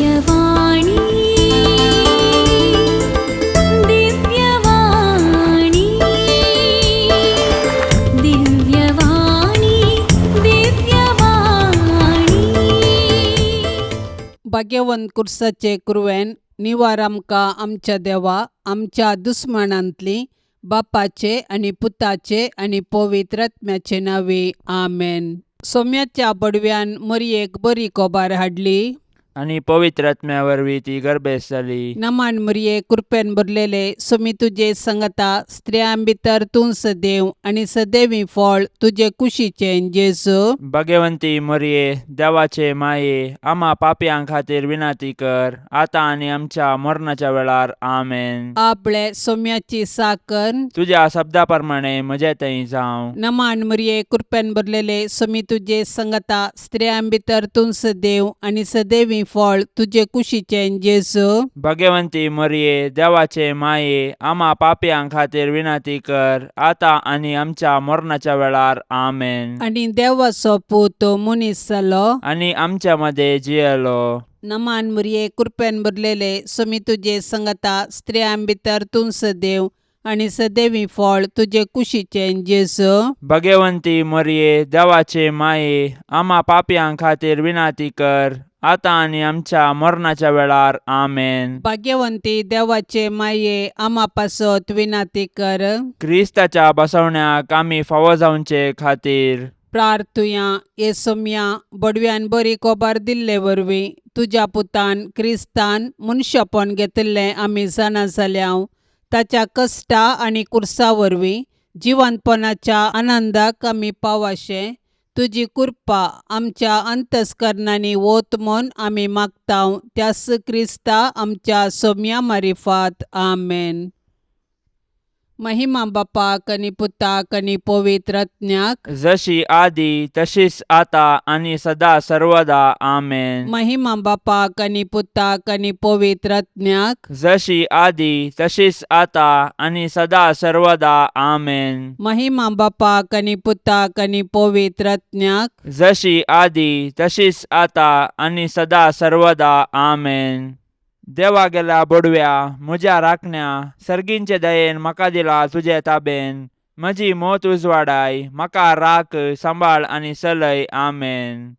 दिव्यवाणी, दिव्यवाणी, दिव्यवाणी, दिव्यवाणी. भाग्यवंत कुर्साचे कुरवेन निवार आमकां आमच्या देवा आमच्या दुस्मानांतली बापाचे आनी पुताचे आनी पवित्र आत्म्याचे नांवे आमेन. सोम्याच्या बडव्यान मरयेक बरी कोबार हाडली आनी पवित्र आत्म्या वरवीं ती गर्भेस्त जाली. नमान मरये, कृपेन भरलेले, सोमी तुजे संगता, स्त्रियां भितर तूं सदैव आनी सदैवी फळ तुजे कुशीचें जेजू. भगवंती मरये, देवाचे माये, आमा पापयां खातीर विनंती कर, आतां आनी आमच्या मरणाच्या वेळार. आमेन. आपले सोम्याची साकर. तुज्या शब्दा प्रमाणे म्हजे थंय जावं. नमान मरये, कृपेन भरलेले, सोमी तुजे संगता, स्त्रियां भितर तूं सदैव आनी सदैवी फळ तुजे कुशीचें जेजू. भगवंती मरये, देवाचे माये, आमा पापयां खातीर विनंती कर, आतां आनी आमच्या मरणाच्या वेळार. आमेन. आनी देवाचो पूत मनीस जालो आनी आमच्या मदें जियेलो. नमान मरये, कृपेन भरलेले, सोमी तुजे संगता, स्त्रियां भितर तूं सदैव आनी सदैवी फळ तुजे कुशीचें जेजू. भगवंती मरये, देवाचे माये, आमा पापयां खातीर विनंती कर, आतां आनी आमच्या मरणाच्या वेळार. आमेन. भाग्यवंती देवाचे माये, आमा पासत विनंती कर. क्रिस्ताच्या बसवण्याक आमी फावो जावचे खातीर प्रार्थुया. हे सोम्या, बडव्यान बरी कोबार दिल्ले वरवीं तुज्या पुतान क्रिस्तान मनशापण घेतिल्लें आमी जाणा जाल्या. ताच्या कश्टा आनी कुर्सा वरवीं जिवंतपणाच्या आनंदाक आमी पावाशें तुजी कृपा आमच्या अंतस्करणांनी वत म्हूण आमी मागता, त्यास क्रिस्ता आमच्या सोम्या मारिफात. आमेन. महिमा बापाक आनी पुताक आनी पवित्र आत्म्याक. जशी आदी तशीच आता आनी सदा सर्वदा. आमेन. महिमा बापाक आनी पुताक आनी पवित्र आत्म्याक. जशी आदी तशीच आता आनी सदा सर्वदा. आमेन. महिमा बापाक आनी पुताक आनी पवित्र आत्म्याक. जशी आदी तशीच आता आनी सदा सर्वदा. आमेन. देवा गेल्या बोडव्या, म्हज्या राखण्या, सर्गींचे दयेन म्हाका दिला तुजे ताबेन. म्हजी मोत उजवाडाय, म्हाका राख, सांबाळ आनी चलय. आमेन.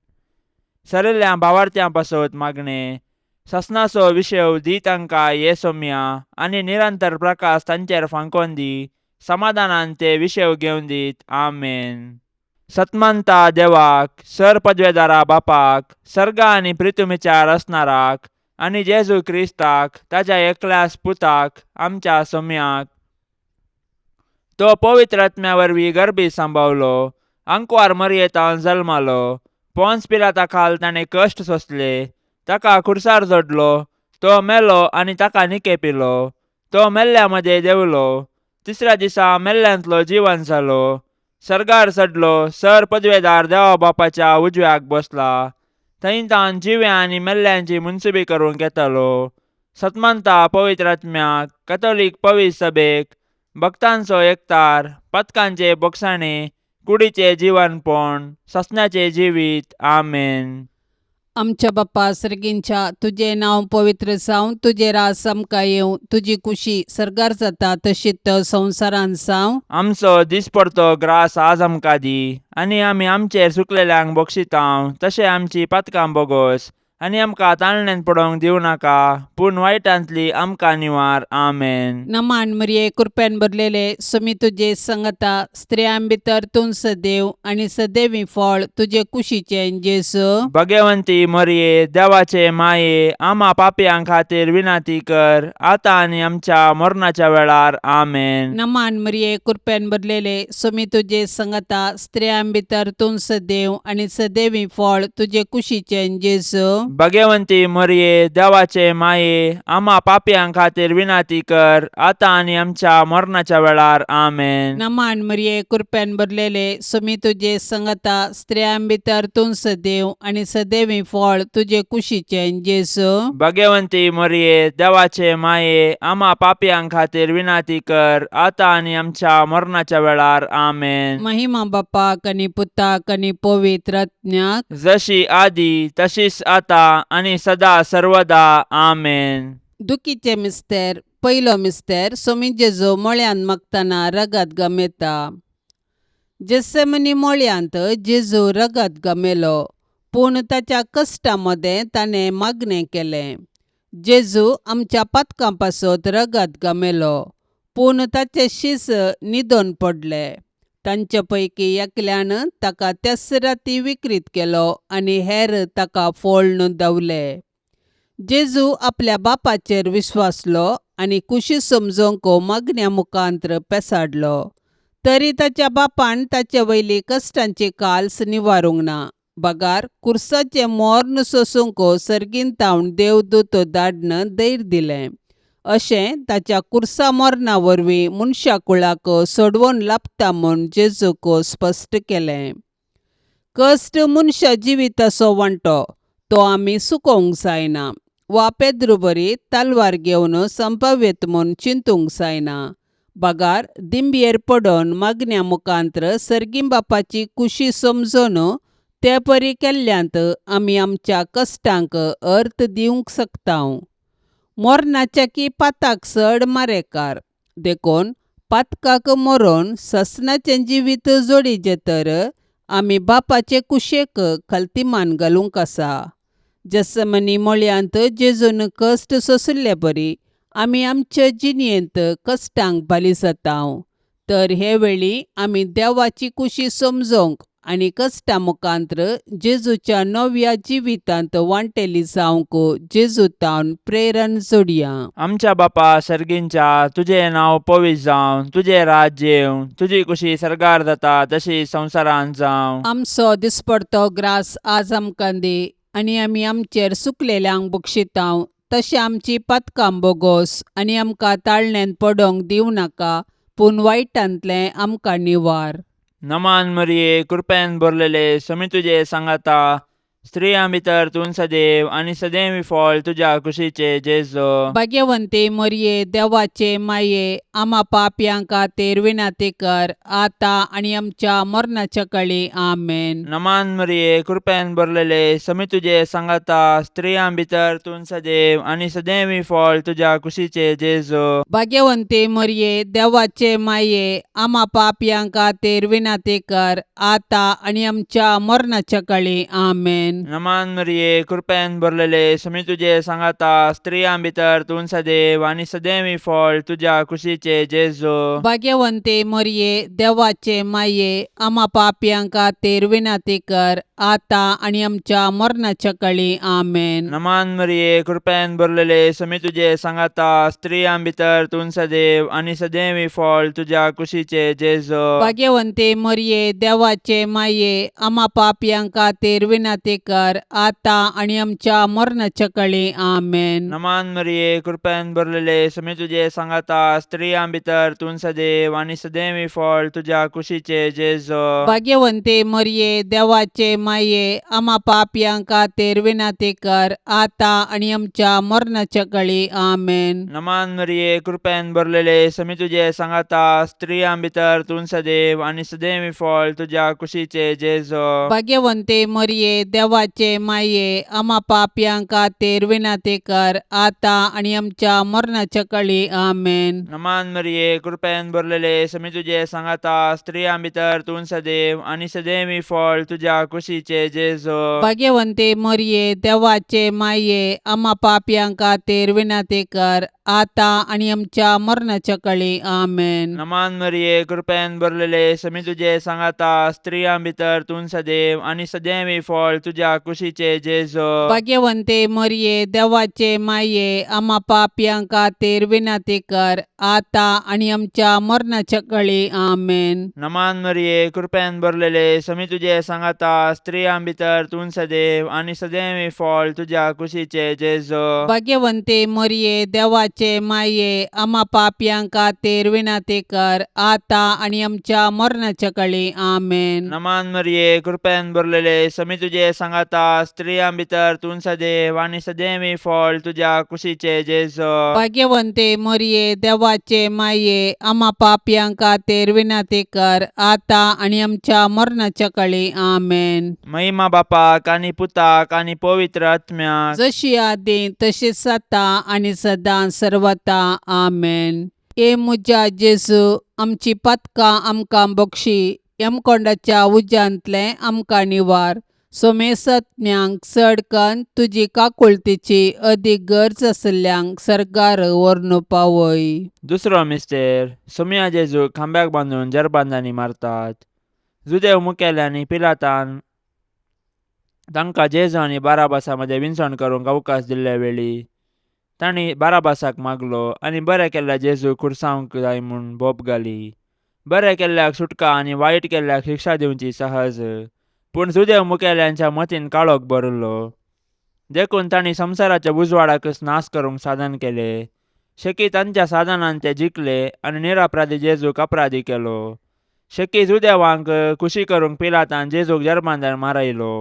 सरिल्ल्या भावार्थ्यां पासत मागणें. ससनाचो विशेव दी तांकां ये सोम्या आनी निरंतर प्रकाश तांचेर फांकोन दी. समाधानान ते विशेव घेवन दीत. आमेन. सतमंता देवाक, सर पदवेदारा बापाक, सर्गा आनी प्रितुमीच्या रचणाराक आनी जेजू क्रिस्ताक ताच्या एकल्याच पुताक, आमच्या सोम्याक, तो पवित्र आत्म्या वरवीं गर्भी सांबावलो, आंकवार मरयेतान जल्मालो, पोन्स पिलाता खाल ताणें कश्ट सोंसले, ताका खुर्सार जोडलो, तो मेलो आनी ताका निकेपिलो, तो मेल्ल्या मदें देंवलो, तिसऱ्या दिसा मेल्ल्यांतलो जिवन जालो, सर्गार चडलो, सर पदवेदार देवा बापाच्या उजव्याक बसला, थंय तावन जिव्या आनी मेल्ल्यांची मुनसुबी करूंक येतालो. सतमंता पवित्र आत्म्याक, कथोलीक पवित्र सभेक, भक्तांचो एकतार, पथकांचे बोगसाणे, कुडीचे जिवनपण, ससण्याचे जिवीत. आमेन. आमच्या बाप्पा सर्गींच्या, तुजें नांव पवित्र जावं, तुजें राज आमकां येवं, तुजी कुशी सर्गार जाता तशीच संवसारांत जावं. आमचो दिसपडतो ग्रास आज आमकां दी आनी आमी आमचेर चुकलेल्यांक बक्षितांव तशें आमची पातकां बोगोस आनी आमकां ताळण्यांत पडोवंक दिवं नाका, पूण वायटांतली आमकां निवार. आमेन. नमान मरिये, कृपेन भरलेले, सुमी तुजे संगता, स्त्रियां भितर तूं सदैव आनी सदैवी फळ तुजे कुशीचें जेजू. भगवंती मरिये, देवाचे माये, आमा पापयां खातीर विनंती कर, आतां आनी आमच्या मरणाच्या वेळार. आमेन. नमान मरिये, कृपेन भरलेले, सुमी तुजे संगता, स्त्रियां भितर तूं सदैव आनी सदैवी फळ तुजे कुशीचें जेजू. भगवंती मरिये, देवाचे माये, आमा पापयां खातीर विनंती कर, आतां आनी आमच्या मरणाच्या वेळार. आमेन. नमान मरिये, कृपेन भरलेले, सुमी तुजे संगता, स्त्रियां भितर तूं सदैव आनी सदैवी फळ तुजे कुशीचें जेजू. भगवंती मरिये, देवाचे माये, आमा पापयां खातीर विनंती कर, आतां आनी आमच्या मरणाच्या वेळार. आमेन. महिमा बापाक आनी पुताक आनी पवित्र आत्म्याक. जशी आदी तशीच आता आतां आनी सदा सर्वदा. आमेन. दुखीचे मिस्तेर. पयलो मिस्तेर. सोमी जेजू मळ्यांत मागतना रगत गमेता. जेसेमनी मळ्यांत जेजू रगत गमेलो, पूण ताच्या कश्टा मदें ताणें मागणें केलें. जेजू आमच्या पातकां पासत रगत गमेलो, पूण ताचे शीस न्हिदोन पडले. तांचे पैकी एकल्यान ताका त्याच राती विक्रीत केलो आनी हेर ताका फोळ्ण धांवले. जेजू आपल्या बापाचेर विश्वासलो आनी कुशी समजोवंक मागण्या मुखांत्र पेसाडलो. तरी ताच्या बापान ताचे वयली कश्टांची काल्स निवारूंक ना, बगार कुर्साचें मोर्न सोसूंक सर्गीन तावन देवदूत धाडन धैर्य दिलें. अशें ताच्या कुर्सा मरणा वरवीं मनशा कुळाक सोडवण लाबता म्हूण जेजूक स्पश्ट केलें. कश्ट मनशा जिविताचो वांटो, तो आमी चुकोवंक जायना वा पेद्रू बरी तलवार घेवन संपाव्यत म्हूण चिंतूंक जायना, बगार दिंबयेर पडोन मागण्या मुखांत्र सर्गीं बापाची कुशी समजून ते परी केल्ल्यांत आमी आमच्या कश्टांक अर्थ दिवंक शकता. मरणाच्या की पाताक चड मारेकार, देखून पातकाक मरोन ससनाचें जिवीत जोडीचें तर आमी बापाचे कुशेक खलतीमान घालूंक आसा. जसमनी मळयांत जेजून कश्ट सोंशिल्ले बरी आमी आमचे जिणेंत कश्टांक बाली जाता. तर हे वेळी आमी देवाची कुशी समजोवंक आनी कश्टा मुखांत्र जेजूच्या नव्या जिवितांत वांटेली जावंक जेजू तावन प्रेरण जोडया. आमच्या बापा सर्गींच्या, तुजें नांव पवित्र जावं, तुजें राज्य येवं, तुजी कुशी सर्गार जाता तशी संवसारांत जावं. आमचो दिसपडतो ग्रास आज आमकां दी आनी आमी आमचेर सुकलेल्यांक बक्षितांव तशें आमची पातकां बोगोस आनी आमकां ताळण्यांत पडोंक दिवं नाका, पूण वायटांतलें आमकां निवार. नमान मरिये, कृपेन भरलेले, समी तुजे सांगाता, स्त्रियां भितर तूं सदैव आनी सदैव फळ तुज्या कुशीचे जेजो. भाग्यवंती मरिये, देवाचे माये, आमा पापयां खातीर विनंती कर, आतां आनी आमच्या मरणाच्या कळी. आमेन. नमान मरिये, कृपेन भरलेले, समी तुजे सांगाता, स्त्रियां भितर तूं सदैव आनी सदैव फळ तुज्या कुशीचे जेजो. भाग्यवंती मरिये, देवाचे माये, आमा पापयां खातीर विनंती कर, आतां आनी आमच्या मरणाच्या कळी. आमेन. नमान मरिये, कृपेन भरलेले, समी तुजे सांगाता, स्त्रियां भितर तूं सदैव आनी सदैव फळ तुज्या कुशीचे जेजो. भाग्यवंती मरिये, देवाचे माये, आमा पापयां खातीर विनंती कर, आतां आनी आमच्या मरणाच्या कळी. आमेन. नमान मरिये, कृपेन भरलेले, समी तुजे सांगाता, स्त्रियां भितर तूं सदैव आनी सदैव फळ तुज्या कुशीचे जेजो. भाग्यवंती मरिये, देवाचे माये, आमा पापयां खातीर विनंती कर, आतां आनी आमच्या मरणाच्या कळी. आमेन. नमान मरिये, कृपेन भरलेले, समी तुजे सांगाता, स्त्रियां भितर तूं सदैव आनी सदैव फळ तुज्या कुशीचे जेजो. भाग्यवंती मरिये, देवाचे माये, आमा पापयां खातीर विनंती कर, आतां आनी आमच्या मरणाच्या कळी. आमेन. नमान मरिये, कृपेन भरलेले, समी तुजे सांगाता, स्त्रियां भितर तूं सदैव आनी सदैव फळ तुज्या कुशीचे जेजो. भाग्यवंती मरिये, देवाचे माये, आमा पापयां खातीर विनंती कर, आतां आनी आमच्या मरणाच्या कळी. आमेन. नमान मरिये, कृपेन भरलेले, समी तुजे सांगाता, स्त्रियां भितर तूं सदैव आनी सदैव फळ तुज्या कुशीचे जेजो. भाग्यवंती मरिये, देवाचे माये, आमा पापयां खातीर विनंती कर, आतां आनी आमच्या मरणाच्या कळी. आमेन. नमान मरिये, कृपेन भरलेले, समी तुजे सांगाता, स्त्रियां भितर तूं सदैव आनी सदैव फळ तुज्या कुशीचे जेजो. भाग्यवंती मरिये, देवाचे माये, आमा पापयां खातीर विनंती कर, आतां आनी आमच्या मरणाच्या कळी. आमेन. नमान मरिये, कृपेन भरलेले, समी तुजे सांगाता, स्त्रियां भितर तूं सदैव आनी सदैव फळ तुज्या कुशीचे जेजो. भाग्यवंती मरिये, देवाचे देवाचे माये आमा पापयां खातीर विनंती कर आतां आनी आमच्या मरणाच्या कळी. आमेन. नमान मरिये, कृपेन भरलेले, समी तुजे सांगाता, स्त्रियां भितर तूं सदैव आनी सदैवी फळ तुज्या कुशीचे जेजो. भाग्यवंते मोरये, देवाचे माये, आमा पापयां खातीर विनंती कर आतां आनी आमच्या मरणाच्या कळी. आमेन. महिमा बापाक आनी पुताक आनी पवित्र आत्म्याक. जशी आदी तशीच आतां आनी सदां सर्वता. आमेन. हे म्हज्या जेजू, आमची पातकां आमकां बक्षी, यमकोंडाच्या उज्यांतलें आमकां निवार, सोमेसत्म्यांक चड कन्न तुजी काकुळतीची अदीक गरज आशिल्ल्यांक सर्गार व्हरून पावय. दुसरो मिस्तेर. सोमया जेजूक खांब्याक बांदून जरबांदांनी मारतात. जुदेव मुखेल्यांनी पिलातान तांकां जेजू आनी बाराबासा मदें विनसण करूंक अवकाश दिल्ले वेळी तांणी बाराबासाक मागलो आनी बरें केल्ल्या जेजूक खुर्सावंक जाय म्हूण बोब घाली. बरें केल्ल्याक सुटका आनी वायट केल्ल्याक शिक्षा दिवची सहज, पूण जुदेव मुखेल्यांच्या मतीन काळोख भरिल्लो, देखून तांणी संवसाराच्या उजवाडाकच नाश करूंक साधन केलें. शेकी तांच्या साधनान ते जिखले आनी निरपराधी जेजूक अपराधी केलो. शेकी जुदेवांक खुशी करूंक पिलातान जेजूक जर्मांदार मारयलो.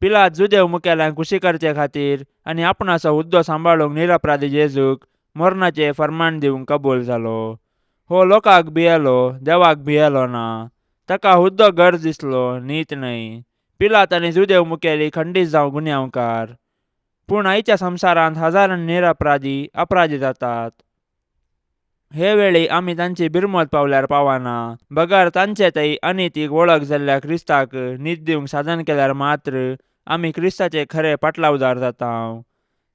पिलात जुदेव मुखेल्यांक खुशी करचे खातीर आनी आपणाचो हुद्दो सांबाळूंक निरपराधी जेजूक मरणाचें फर्मान दिवंक कबूल जालो. हो लोकांक भियेलो, देवाक भियेलो ना. ताका हुद्दो गरज दिसलो, नीत न्हय. पिलात आनी जुदेव मुखेली खंडीत जावं गुन्यांवकार, पूण आयच्या संवसारांत हजारांनी निरपराधी अपराधी जातात. हे वेळी आमी तांची बिरमत पावल्यार पावना, बगर तांचे थंय अनितीक वळख जाल्ल्या क्रिस्ताक नीत दिवंक साधन केल्यार मात्र आमी क्रिस्ताचे खरे पाटलावदार जाता,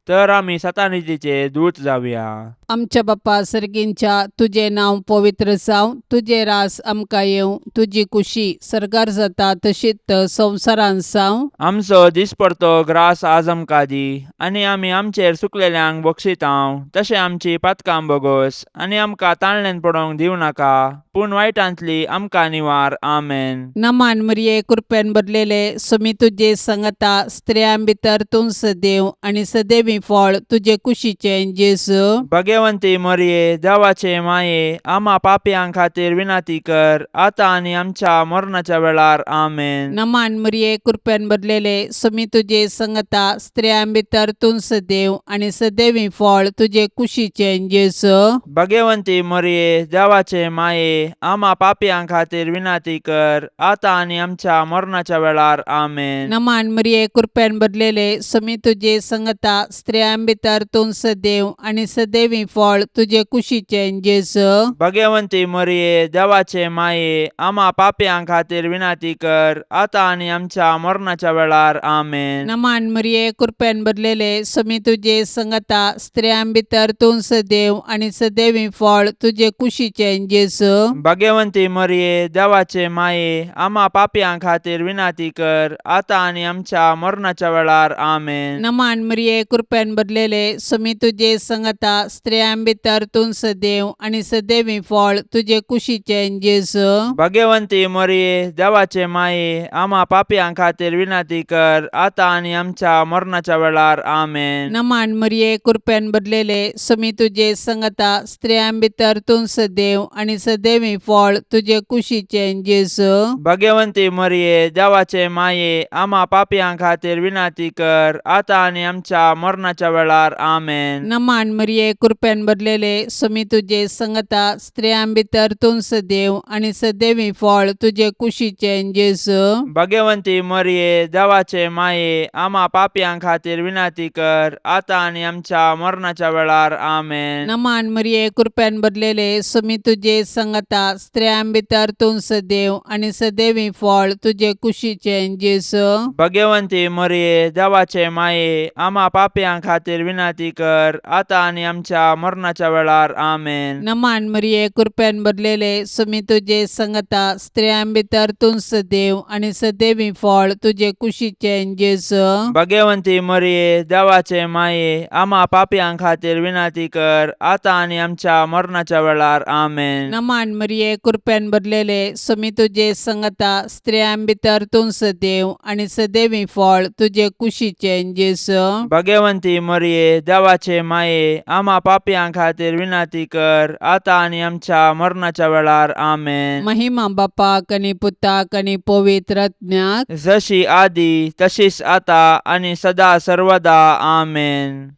तर आमी सतानितीचे दूत जावया. आमच्या बाप्पा सर्गींच्या, तुजें नांव पवित्र जावं, तुजें रास आमकां येवं, तुजी कुशी सर्गार जाता तशीच संवसारांत जावं. आमचो दिसपडतो ग्रास आज आमकां दी, आनी आमी आमचेर चुकलेल्यांक बक्षितांव तशें आमची पातकां बोगोस, आनी आमकां ताळणेन पडोवंक दिवं नाका, पूण वायटांतली आमकां निवार. आमेन. नमान मरिये, कृपेन भरलेले, सुमी तुजे संगता, स्त्रियां भितर तूं सदैव आनी सदैवी फळ तुजे कुशीचें जेजू. भगवंती मरिये, देवाचे माये, आमा पापयां खातीर विनंती कर आतां आनी आमच्या मरणाच्या वेळार. आमेन. नमान मरिये, कृपेन भरलेले, सुमी तुजे संगता, स्त्रियां भितर तूं सदैव आनी सदैवी फळ तुजे कुशीचें जेजू. भगवंती मरिये, देवाचे माये, आमा पापयां खातीर विनंती कर आतां आनी आमच्या मरणाच्या वेळार. आमेन. नमान मरिये, कृपेन भरलेले, सुमी तुजे संगता, स्त्रियां भितर तूं सदैव आनी सदैवी फळ तुजे कुशीचें जेजू. भगवंती मरिये, देवाचे माये, आमा पापयां खातीर विनंती कर आतां आनी आमच्या मरणाच्या वेळार. आमेन. नमान मरिये, कृपेन भरलेले, सुमी तुजे संगता, स्त्रियां भितर तूं सदैव आनी सदैवी फळ तुजे कुशीचें जेजू. भगवंती मरिये, देवाचे माये, आमा पापयां खातीर विनंती कर आतां आनी आमच्या मरणाच्या वेळार. आमेन. नमान मरिये, कृपेन भरलेले, सुमी तुजे संगता, स्त्रियां भितर तूं सदैव आनी सदैवी फळ तुजे कुशीचें जेजू. भगवंती मरिये, देवाचे माये, आमा पापयां खातीर विनंती कर आतां आनी आमच्या मरणाच्या वेळार. आमेन. नमान मरिये, कृपेन भरलेले, सुमी तुजे संगता, स्त्रियां भितर तूं सदैव आनी सदैवी फळ तुजे कुशीचें जेजू. भगवंती मरिये, देवाचे माये, आमा पापयां खातीर विनंती कर आतां आनी आमच्या मरणाच्या वेळार. आमेन. नमान मरिये, कृपेन भरलेले, सुमी तुजे संगता, स्त्रियां भितर तूं सदैव आनी सदैवी फळ तुजे कुशीचें जेजू. भगवंती मरिये, देवाचे माये, आमा पापयां खातीर विनंती कर आतां आनी आमच्या मरणाच्या वेळार. आमेन. नमान मरिये, कृपेन भरलेले, सुमी तुजे संगता, स्त्रियां भितर तूं सदैव आनी सदैवी फळ तुजे कुशीचें जेजू. भगवंती मरिये, देवाचे माये, आमा पापयां खातीर विनंती कर आतां आनी आमच्या मरणाच्या वेळार. आमेन. नमान मरिये, कृपेन भरलेले, सुमी तुजे संगता, स्त्रियां भितर तूं सदैव आनी सदैवी फळ तुजे कुशीचें जेजू. भगवंती मरिये, देवाचे माये, आमा पापयां खातीर विनंती कर आतां आनी आमच्या मरणाच्या वेळार. आमेन. नमान मरिये, कृपेन भरलेले, सुमी तुजे संगता, स्त्रियां भितर तूं सदैव आनी सदैवी फळ तुजे कुशीचें जेजू. भगवंती भाग्यवंती मरिये देवाचे माये आमा पापयां खातीर विनंती कर आतां आनी आमच्या मरणाच्या वेळार. आमेन. महिमा बापाक आनी पुताक आनी पवित्र आत्म्याक. जशी आदी तशीच आता आनी सदा सर्वदा. आमेन.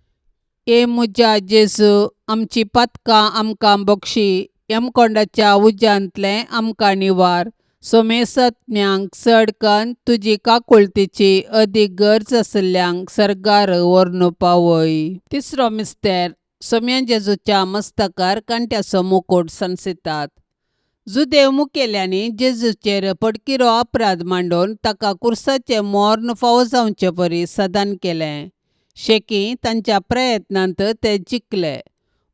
ए म्हज्या जेजू, आमची पातकां आमकां बक्षी, यमकोंडाच्या उज्यांतलें आमकां निवार, सोमेसत्म्यांक चड कन्न तुजी काकुळतीची अदीक गरज आशिल्ल्यांक सर्गार व्हरून पावय. तिसरो मिस्तेर. सोम्या जेजूच्या मस्तकार कांट्याचो मुकूट सांसितात. जुदेव मुखेल्यांनी जेजूचेर पडकिरो अपराध मांडून ताका कुर्साचें मर्ण फावो जावचे परी सदान केलें. शेकी तांच्या प्रयत्नांत ते जिखले,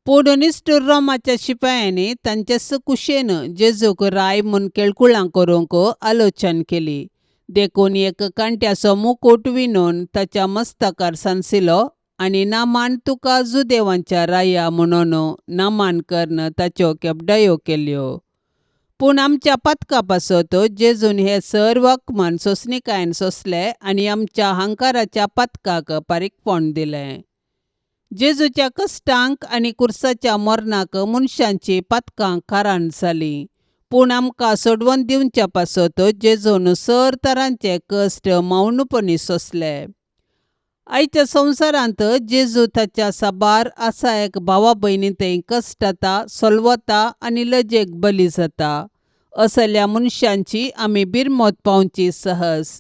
पूण निश्ठूर रोमाच्या शिपायांनी तांचे कुशेन जेजूक राय म्हूण केळकुळां करूंक आलोचन केली. देखून एक कांट्याचो मुकूट विणून ताच्या मस्तकार सांसिलो आनी नामान तुका जुदेवांच्या राया म्हणून नामान करून ताच्यो केपडायो केल्यो. पूण आमच्या पातका पासत जेजून हे सर्व अपमान सोंसणीकायेन सोंसले आनी आमच्या हंकाराच्या पातकाक पारीकपण दिलें. जेजूच्या कश्टांक आनी कुर्साच्या मरणाक मनशांची पातकां कारण जालीं, पूण आमकां सोडवून दिवच्या पासत जेजून सर तरांचे कश्ट मौनपणी सोंसले. आयच्या संवसारांत जेजू ताच्या साबार आसा एक भावा भयणी थंय कश्टता, सोलवता आनी लजेक बली जाता. असल्या मनशांची आमी बिरमत पावची सहज,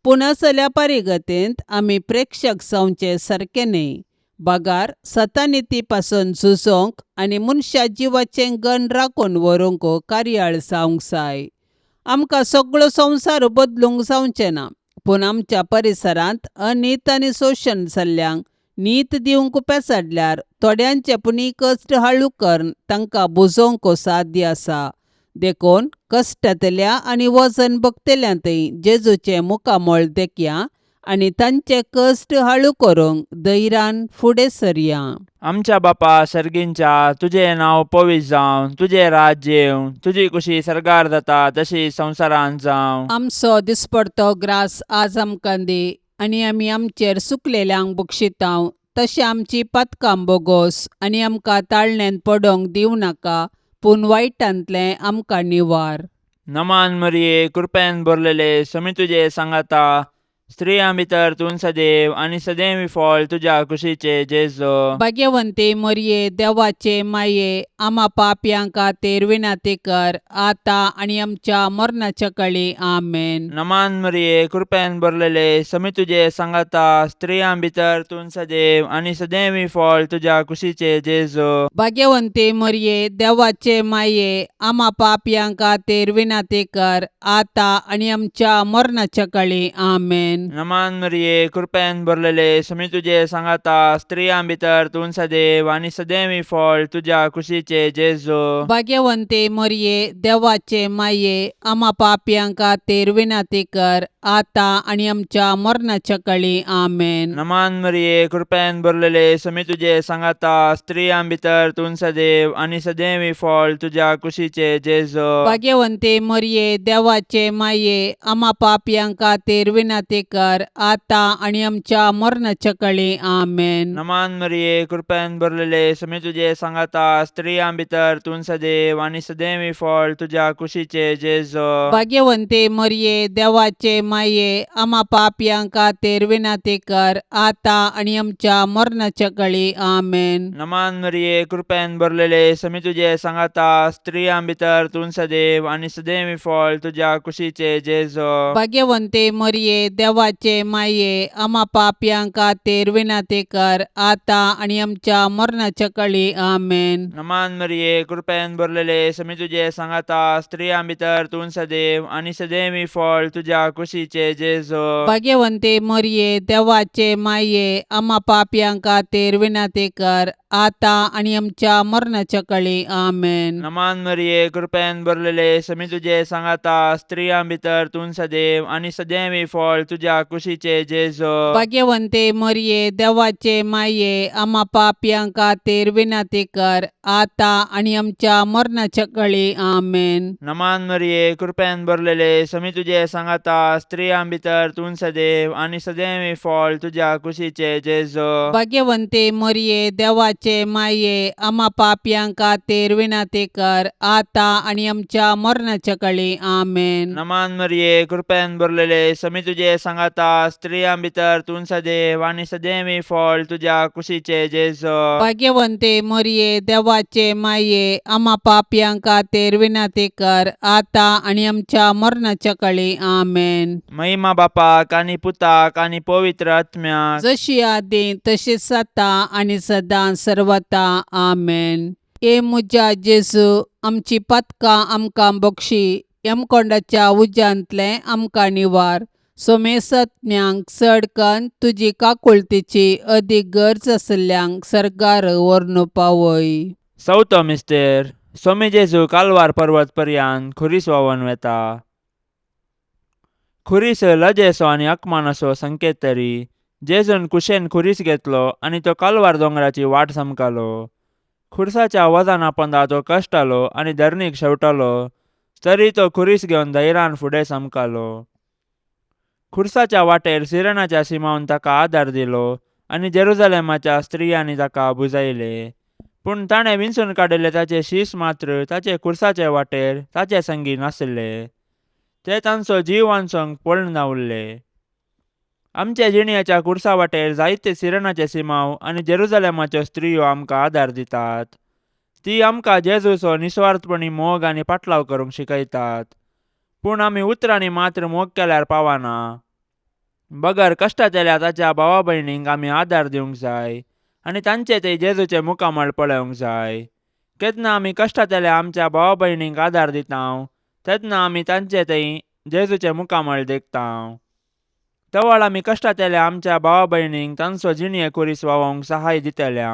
पूण असल्या परिगतेंत आमी प्रेक्षक जावचे सारकें न्हय, बगार सतानिती पासून झुजोंक आनी मनशा जिवाचें गण राखून व्हरूंक कार्याळ जावंक जाय. आमकां सगळो संवसार बदलूंक जावचें ना, पूण आमच्या परिसरांत अनीत आनी शोशण जाल्ल्यांक नीत दिवंक पेसाडल्यार थोड्यांचे पुणी कश्ट हाळू करून तांकां बुजोवंक साध्य आसा. देखून कश्टांतल्या आनी वजन भोगतल्या थंय जेजूचें मुखामळ देखया आनी तांचे कश्ट हाळू करूंक धैर्यान फुडें सरया. आमच्या बापा सर्गींच्या, तुजें नांव पवित्र जावं, तुजें राज्य येवं, तुजी कुशी सर्गार जाता तशी संवसारांत जावं. आमचो दिसपडतो ग्रास आज आमकां दी आनी आमी आमचेर सुकलेल्यांक बक्षितांव तशें आमची पातकां बोगोस आनी आमकां ताळण्यांत पडोंक दिवं नाका, पूण वायटांतलें आमकां निवार. नमान मरिये, कृपेन भरलेले, समी तुजे सांगाता, स्त्रियां भितर तूं सदैव आनी सदैव फळ तुज्या कुशीचे जेजो. भाग्यवंती मरिये, देवाचे माये, आमा पापयां खातीर विनंती कर आतां आनी आमच्या मरणाच्या कळी. आमेन. नमान मरिये, कृपेन भरलेले, समी तुजे सांगाता, स्त्रियां भितर तूं सदैव आनी सदैव फळ तुज्या कुशीचे जेजो. भाग्यवंती मरिये, देवाचे माये, आमा पापयां खातीर विनंती कर आतां आनी आमच्या मरणाच्या कळी. आमेन. नमान मरिये, कृपेन भरलेले, समी तुजे सांगाता, स्त्रियां भितर तूं सदैव आनी सदैव फळ तुज्या कुशीचे जेजो. भाग्यवंती मरिये, देवाचे माये, आमा पापयां खातीर विनंती कर आतां आनी आमच्या मरणाच्या कळी. आमेन. नमान मरिये, कृपेन भरलेले, समी तुजे सांगाता, स्त्रियां भितर तूं सदैव आनी सदैव फळ तुज्या कुशीचे जेजो. भाग्यवंती मरिये, देवाचे माये, आमा पापयां खातीर विनंती कर आतां आनी आमच्या मरणाच्या कळी. आमेन. नमान मरिये, कृपेन भरलेले, समी तुजे सांगाता, स्त्रियां भितर तूं सदैव आनी सदैव फळ तुज्या कुशीचे जेजो. भाग्यवंती मरिये, देवाचे माये, आमा पापयां खातीर विनंती कर आतां आनी आमच्या मरणाच्या कळी. आमेन. नमान मरिये, कृपेन भरलेले, समी तुजे सांगाता, स्त्रियां भितर तूं सदैव आनी सदैव फळ तुज्या कुशीचे जेजो. भाग्यवंती मरिये, देवाचे माये, आमा पापयां खातीर विनंती कर आतां आनी आमच्या मरणाच्या कळी. आमेन. नमान मरिये, कृपेन भरलेले, समी तुजे सांगाता, स्त्रियां भितर तूं सदैव आनी सदैव फळ तुज्या कुशीचे जेजो. भाग्यवंती मरिये, देवाचे माये, आमा पापयां खातीर विनंती कर आतां आनी आमच्या मरणाच्या कळी. आमेन. नमान मरिये, कृपेन भरलेले, समी तुजे सांगाता, स्त्रियां भितर तूं सदैव आनी सदैव फळ तुज्या तुज्या कुशीचे जेजू. भाग्यवंते मरये, देवाचे माये, आमा पापयां खातीर विनंती कर, आतां आनी आमच्या मरणाच्या कळी. आमेन. नमान मरिये, कृपेन भरलेले, समी तुजे सांगाता, स्त्रियां भितर तूं सदैव आनी सदैव फळ तुज्या कुशीचे जेजू. भाग्यवंते मरये, देवाचे माये, आमा पापयां खातीर विनंती कर, आतां आनी आमच्या मरणाच्या कळी. आमेन. नमान मरिये, कृपेन भरलेले, समी तुजे सांगाता, स्त्रियां भितर तूं सदैव आनी सदैव फळ तुज्या कुशीचे जेजू. भाग्यवंते मरये, देवाचे माये, आमा पापयां खातीर विनंती कर, आतां आनी आमच्या मरणाच्या कळी. आमेन. महिमा बापाक आनी पुताक आनी पवित्र आत्म्याक. जशी आदी तशीच आतां आनी सदां सर्वता. आमेन. ए म्हज्या जेजू, आमची पातकां आमकां बक्षी, यमकोंडाच्या उज्यांतलें आमकां निवार, सोमेसत्म्यांक चड कन्न तुजी काकुळतीची अदीक गरज आशिल्ल्यांक सर्गार व्हरून पावय. चवथो मिस्तेर. सोमी जेजू कालवार पर्वत पर्यान खुरीस व्हांवन वेता. खुरीस लजेचो आनी अकमानाचो संकेत तरी जेजून कुशेन खुरीस घेतलो आनी तो कालवार दोंगराची वाट समकालो. खुरसाच्या वजना पोंदा तो कश्टालो आनी धरणीक शेवटालो, तरी तो खुरीस घेवन धैर्यान फुडें समकालो. खुरसाच्या वाटेर सिरणाच्या सिमावन ताका आदार दिलो आनी जेरुजलेमाच्या स्त्रियांनी ताका बुजायले. पूण ताणें विंचून काडिल्ले ताचे शीस मात्र ताचे खुरसाचे वाटेर ताचे संगी नासले. ते तांचो जीव वांचोवंक पळून उरले. आमच्या जिणयाच्या खुरसा वाटेर जायते सिरणाचे सिमाव आनी जेरुजलेमाच्यो स्त्रियो आमकां आदार दितात. ती आमकां जेजूचो निस्वार्थपणी मोग आनी पाटलाव करूंक शिकयतात. पूण आमी उतरांनी मात्र मोग केल्यार पावना, बगर कश्टांतल्या ताच्या भावा भयणींक आमी आदार दिवंक जाय आनी तांचे ते जेजूचे मुखामळ पळोवंक जाय. केन्ना आमी कश्टांतल्या आमच्या भावा भयणींक आदार दिता तेन्ना आमी तांचे थंय जेजूचे मुखामळ देखता. तवळ आमी कश्टांतल्या आमच्या भावा भयणींक तांचो जिणये खुरीस व्हांवोवंक सहाय दितले.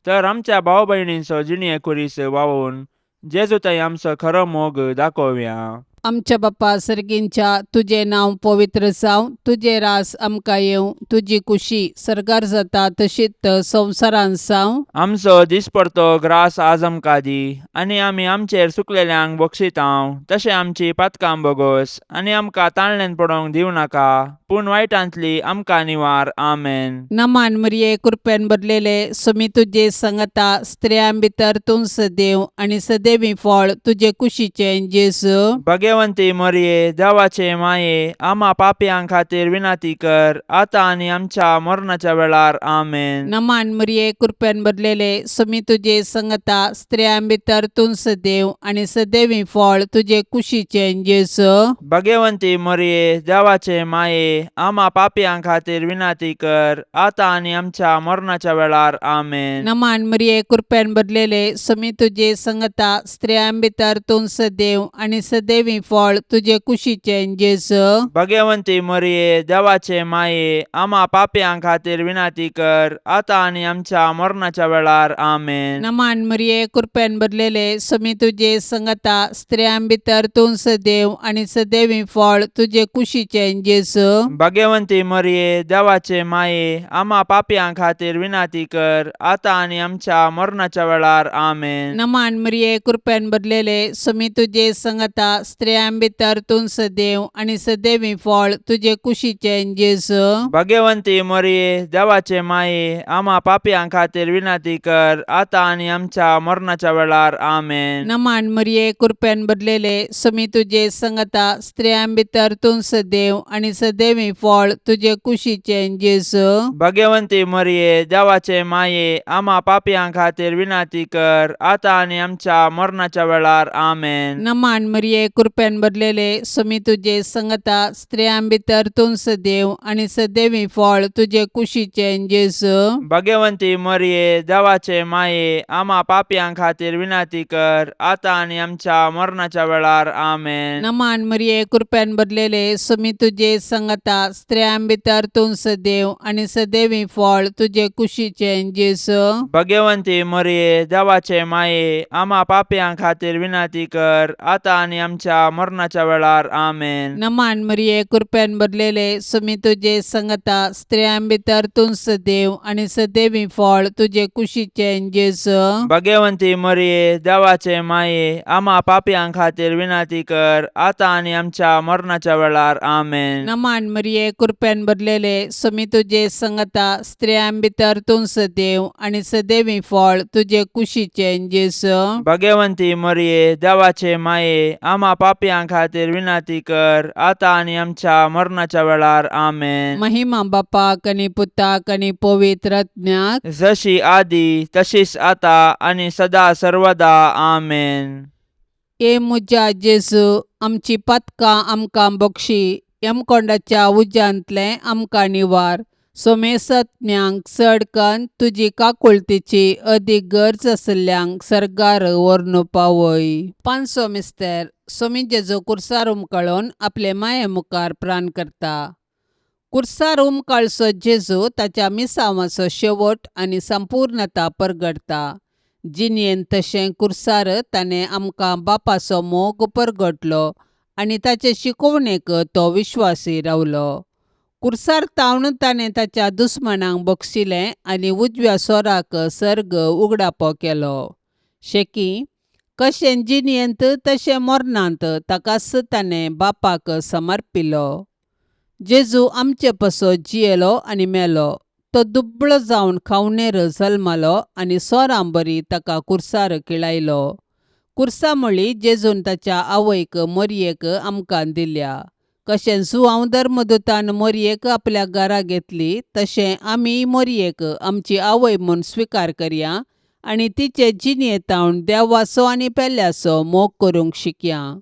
तर आमच्या भाव भयणींचो जिणये खुरीस व्हांवोवन जेजू थंय आमचो खरो मोग दाखोवया. आमच्या बाप्पा सर्गींच्या, तुजें नांव पवित्र जावं, तुजें रास आमकां येवं, तुजी कुशी सर्गार जाता तशीच संवसारांत जावं. आमचो दिसपडतो ग्रास आज आमकां दी आनी आमी आमचेर सुकलेल्यांक बक्षितांव तशें आमची पातकां बोगोस आनी आमकां ताळण्यान पडोवंक दिवं नाका, पूण वायटांतली आमकां निवार. आमेन. नमान मरिये, कृपेन भरलेले, सुमी तुजे संगता, स्त्रियां भितर तूं सदैव आनी सदैवी फळ तुजे कुशीचें जेजू. भगवंती मरिये, देवाचे माये, आमा पापयां खातीर विनंती कर, आतां आनी आमच्या मरणाच्या वेळार. आमेन. नमान मरिये, कृपेन भरलेले, सुमी तुजे संगता, स्त्रियां भितर तूं सदैव आनी सदैवी फळ तुजे कुशीचें जेजू. भगवंती मरिये, देवाचे माये, आमा पापयां खातीर विनंती कर, आतां आनी आमच्या मरणाच्या वेळार. आमेन. नमान मरिये, कृपेन भरलेले, सुमी तुजे संगता, स्त्रियां भितर तूं सदैव आनी सदैवी फळ तुजे कुशीचें जेजू. भगवंती मरिये, देवाचे माये, आमा पापयां खातीर विनंती कर, आतां आनी आमच्या मरणाच्या वेळार. आमेन. नमान मरिये, कृपेन भरलेले, सुमी तुजे संगता, स्त्रियां भितर तूं सदैव आनी सदैवी फळ तुजे कुशीचें जेजू. भगवंती मरिये, देवाचे माये, आमा पापयां खातीर विनंती कर, आतां आनी आमच्या मरणाच्या वेळार. आमेन. नमान मरिये, कृपेन भरलेले, सुमी तुजे संगता, स्त्रियां भितर तूं सदैव आनी सदैवी फळ तुजे कुशीचें जेजू. भगवंती मरिये, देवाचे माये, आमा पापयां खातीर विनंती कर, आतां आनी आमच्या मरणाच्या वेळार. आमेन. नमान मरिये, कृपेन भरलेले, सुमी तुजे संगता, स्त्रियां भितर तूं सदैव आनी सदैवी फळ तुजे कुशीचें जेजू. भगवंती मरिये, देवाचे माये, आमा पापयां खातीर विनंती कर, आतां आनी आमच्या मरणाच्या वेळार. आमेन. नमान मरिये, कृपेन भरलेले, सुमी तुजे संगता, स्त्रियां भितर तूं सदैव आनी सदैवी फळ तुजे कुशीचें जेजू. भगवंती मरिये, देवाचे माये, आमा पापयां खातीर विनंती कर, आतां आनी आमच्या मरणाच्या वेळार. आमेन. नमान मरिये, कृपेन भरलेले, सुमी तुजे संगता, स्त्रियां भितर तूं सदैव आनी सदैवी फळ तुजे कुशीचें जेजू. भगवंती मरिये, देवाचे माये, आमा पापयां खातीर विनंती कर, आतां आनी आमच्या आमच्या मरणाच्या वेळार. आमेन. नमान मरिये, कृपेन भरलेले, सुमी तुजे संगता, स्त्रियां भितर तूं सदैव आनी सदैवी फळ तुजे कुशीचें जेजू. भगवंती मरिये, देवाचे माये, आमा पापयां खातीर विनंती कर, आतां आनी आमच्या मरणाच्या वेळार. आमेन. नमान मरिये, कृपेन भरलेले, सुमी तुजे संगता, स्त्रियां भितर तूं सदैव आनी सदैवी फळ तुजे कुशीचें जेजू. भगवंती मरिये, देवाचे माये, आमा पापयां खातीर विनंती कर, आतां आनी आमच्या मरणाच्या वेळार. आमेन. महिमा बापाक आनी पुताक आनी पवित्र आत्म्याक. जशी आदी तशीच आता आनी सदा सर्वदा. आमेन. ए म्हज्या जेजू, आमची पातकां आमकां बक्षी, यमकोंडाच्या उज्यांतलें आमकां निवार, सोमेसत्म्यांक चड कन्न तुजी काकुळतीची अदीक गरज आशिल्ल्यांक सर्गार व्हरून पावय. पांचसो मिस्तर. सोमी जेजू कुर्सार उमकळून आपले माये मुखार प्राण करता. कुर्सार उमकाळचो जेजू ताच्या मिसांवाचो शेवट आनी संपूर्णता परगटता. जिणेंत तशें कुर्सार ताणें आमकां बापाचो मोग परगटलो आनी ताचे शिकोवणेक तो विश्वासी रावलो. कुर्सार तावन ताणें ताच्या दुस्मानांक बक्षिलें आनी उजव्या सोराक सर्ग उगडापो केलो. शेकी कशें जिणेंत तशें मरणांत ताकाच ताणें बापाक समर्पिलो. जेजू आमचे पासत जियेलो आनी मेलो. तो दुबळो जावन खावणेर जल्मलो आनी सोरां बरी ताका कुर्सार किळायलो. कुर्सा म्हळी जेजून ताच्या आवयक मोरयेक आमकां दिल्या. कशें जुआंव धर्मदूतान मोरयेक आपल्या घरा घेतली तशें आमी मोरयेक आमची आवय म्हूण स्विकार करया आनी तिचे जिणेंत देवाचो आनी पेल्याचो मोग करूंक शिकया.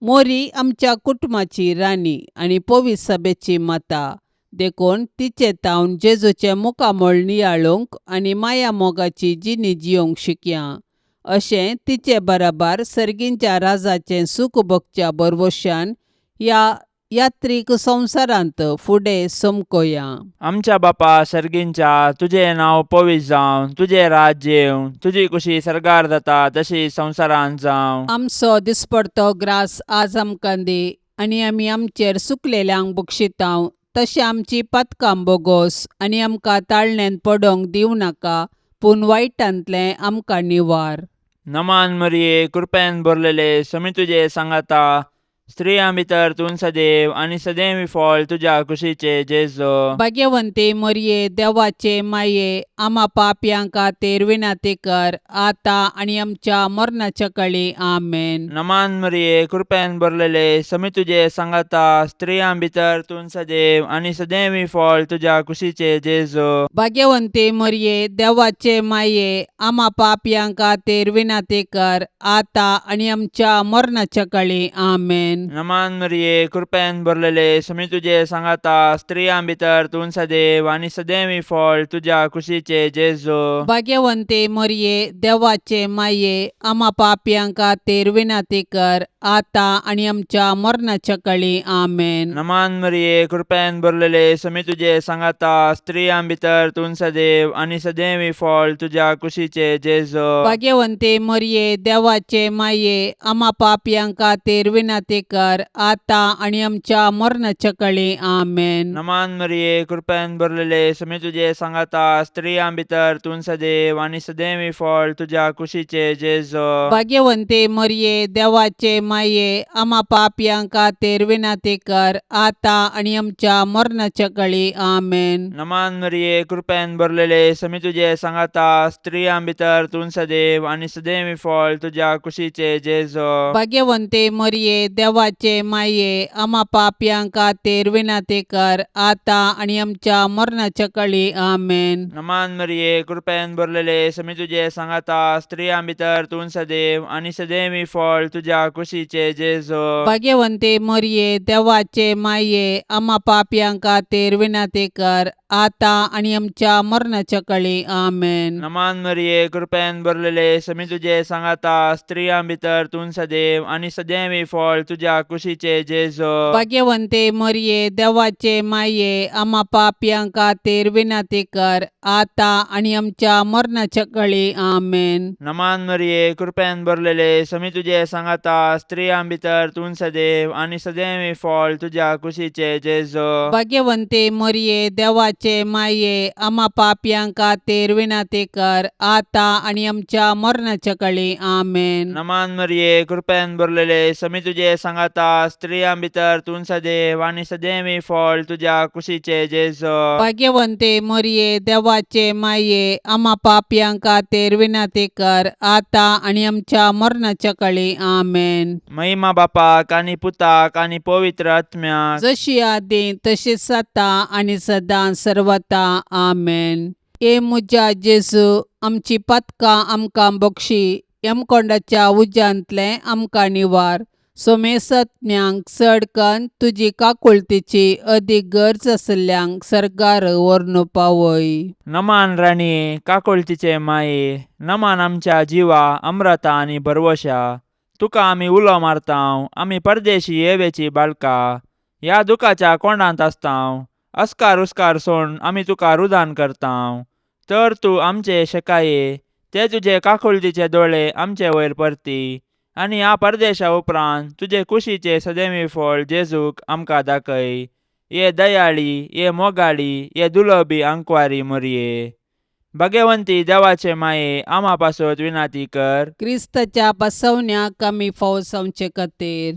मोरी आमच्या कुटुंबाची राणी आनी पवित्र सभेची माता, देखून तिचे तावन जेजूचें मुखामळ नियाळूंक आनी माया मोगाची जिणी जियोंक शिकया. अशें तिचे बराबर सर्गींच्या राजाचें सूख भोगच्या भरवशान ह्या यात्रीक संवसारांत फुडें समकोया. आमच्या बापा सर्गींच्या, तुजें नांव पवित्र जावं, तुजें राज्य येवं, तुजी कुशी सर्गार जाता तशी संवसारांत जावं. आमचो दिसपडतो ग्रास आज आमकां दी आनी आमी आमचेर सुकलेल्यांक बक्षितांव तशें आमची पातकां बोगोस आनी आमकां ताळण्यांत पडोंक दिवं नाका, पूण वायटांतलें आमकां निवार. नमान मरिये, कृपेन भरलेले, समी तुजे सांगाता, स्त्रियां भितर तूं सदैव आनी सदैव फळ तुज्या कुशीचे जेजू. भाग्यवंती मरिये, देवाचे माये, आमा पापयां खातीर विनंती कर, आतां आनी आमच्या मरणाच्या कळी. आमेन. नमान मरिये, कृपेन भरलेले, समी तुजे सांगाता, स्त्रियां भितर तूं सदैव आनी सदैव फळ तुज्या कुशीचे जेजू. भाग्यवंती मरिये, देवाचे माये, आमा पापयां खातीर विनंती कर, आतां आनी आमच्या मरणाच्या कळी. आमेन. नमान मरिये, कृपेन भरलेले, समी तुजे सांगाता, स्त्रियां भितर तूं सदैव आनी सदैव फळ तुज्या कुशीचे जेजू. भाग्यवंती मरिये, देवाचे माये, आमा पापयां खातीर विनंती कर, आतां आनी आमच्या मरणाच्या कळी. आमेन. नमान मरिये, कृपेन भरलेले, समी तुजे सांगाता, स्त्रियां भितर तूं सदैव आनी सदैव फळ तुज्या कुशीचे जेजू. भाग्यवंती मरिये, देवाचे माये, आमा पापयां खातीर विनंती कर, आतां आनी आमच्या मरणाच्या कळी. आमेन. नमान मरिये, कृपेन भरलेले, समी तुजे सांगाता, स्त्रियां भितर तूं सदैव आनी सदैव फळ तुज्या कुशीचे जेजू. भाग्यवंती मरिये, देवाचे माये, आमा पापयां खातीर विनंती कर, आतां आनी आमच्या मरणाच्या कळी. आमेन. नमान मरिये, कृपेन भरलेले, समी तुजे सांगाता, स्त्रियां भितर तूं सदैव आनी सदैव फळ तुज्या कुशीचे जेजू. भाग्यवंती मरिये, देवाचे माये, आमा पापयां खातीर विनंती कर, आतां आनी आमच्या मरणाच्या कळी. आमेन. नमान मरिये, कृपेन भरलेले, समी तुजे सांगाता, स्त्रियां भितर तूं सदैव आनी सदैव फळ तुज्या कुशीचे जेजू. भाग्यवंती मरिये, देवाचे माये, आमा पापयां खातीर विनंती कर, आतां आनी आमच्या मरणाच्या कळी. आमेन. नमान मरिये, कृपेन भरलेले, समी तुजे सांगाता, स्त्रियां भितर तूं सदैव आनी सदैव फळ तुज्या तुज्या कुशीचे जेजो. भाग्यवंते मरये, देवाचे माये, आमा पापयां खातीर विनंती कर, आतां आनी आमच्या मरणाच्या कळी. आमेन. नमान मरिये, कृपेन भरलेले, समी तुजे सांगाता, स्त्रियां भितर तूं सदैव आनी सदैव फळ तुज्या कुशीचे जेजो. भाग्यवंते मरये, देवाचे माये, आमा पापयां खातीर विनंती कर, आतां आनी आमच्या मरणाच्या कळी. आमेन. नमान मरिये, कृपेन भरलेले, समी तुजे सांगाता, स्त्रियां भितर तूं सदैव आनी सदैव फळ तुज्या कुशीचे जेजो. भाग्यवंते मरये, देवाचे माये, आमा पापयां खातीर विनंती कर, आतां आनी आमच्या मरणाच्या कळी. आमेन. महिमा बापाक आनी पुताक आनी पवित्र आत्म्याक. जशी आदी तशीच आतां आनी सदां सर्वता. आमेन. ए म्हज्या जेजू, आमची पातकां आमकां बक्षी, यमकोंडाच्या उज्यांतलें आमकां निवार, सोमेसत्म्यांक चड कन्न तुजी काकुळतीची अदीक गरज आशिल्ल्यांक सर्गार व्हरून पावय. नमान राणये, काकुळतीचे माये, नमान आमच्या जिवा अम्रता आनी भरवशा. तुका आमी उलो मारतांव, आमी परदेशी येवेची बाळका ह्या दुखाच्या कोंडांत आसतांव. अस्कार उस्कार सोड आमी तुका रुदान करतांव, तर तूं आमचे शेकाये ते तुजे काकुळतीचे दोळे आमचे वयर परती आनी ह्या परदेशा उपरांत तुजे कुशीचे सदैवी फळ जेजूक आमकां दाखय. ये दयाळी, ये मोगाळी, ये दुलबी आंकवारी मोरये, भगवंती देवाचे माये, आमा पासत विनाती कर. क्रिस्ताच्या बसवण्याक आमी फावो जावचे खातीर